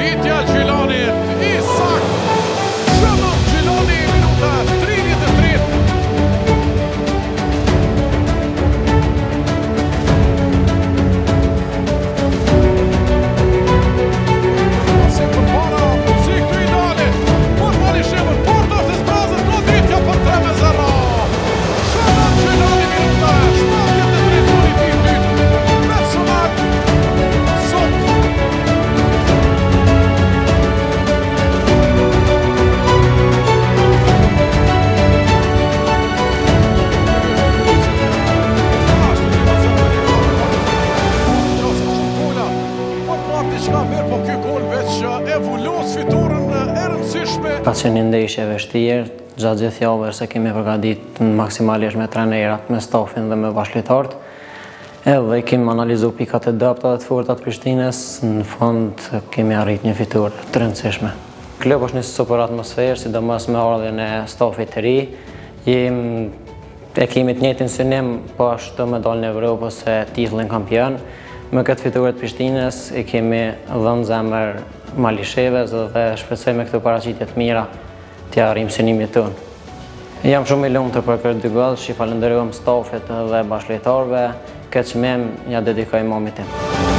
Goditja Gjilanit, i saktë, shënon Gjilani, minuta 33. Pasi përpara, mundësi këtu ideale, për Malishevën, porta është e zbrazët, goditja për 3-0. Shënon Gjilani, minuta 73, goli i tij i dytë, personal, sot. Po ky gol veç e vulos fitoren e rëndësishme. Ka qenë një ndeshje e vështirë, gjatë gjithë javës e kemi përgatit maksimalisht me trenerat, me stafin dhe me bashkëlojtarët. Edhe kemi analizu pikat e dobëta dhe të forta të Prishtinës, në fund kemi arrit një fitore të rëndësishme. Klub është një super atmosferë, sidomos me ardhjen e stafit të ri. Jem, e kemi të njëjtin synim, po ashtu me dalë në Evropë ose titullin kampion. Me këtë fitore të Prishtinës i kemi dhënë zemër Malishevës dhe shpresoj me këto paraqitje të mira t'ia arrijmë synimit tonë. Jam shumë i lumtur për këtë dy gol, që i falënderojmë stafit dhe bashkëlojtarëve. Këtë çmim ja dedikoj mamit tim.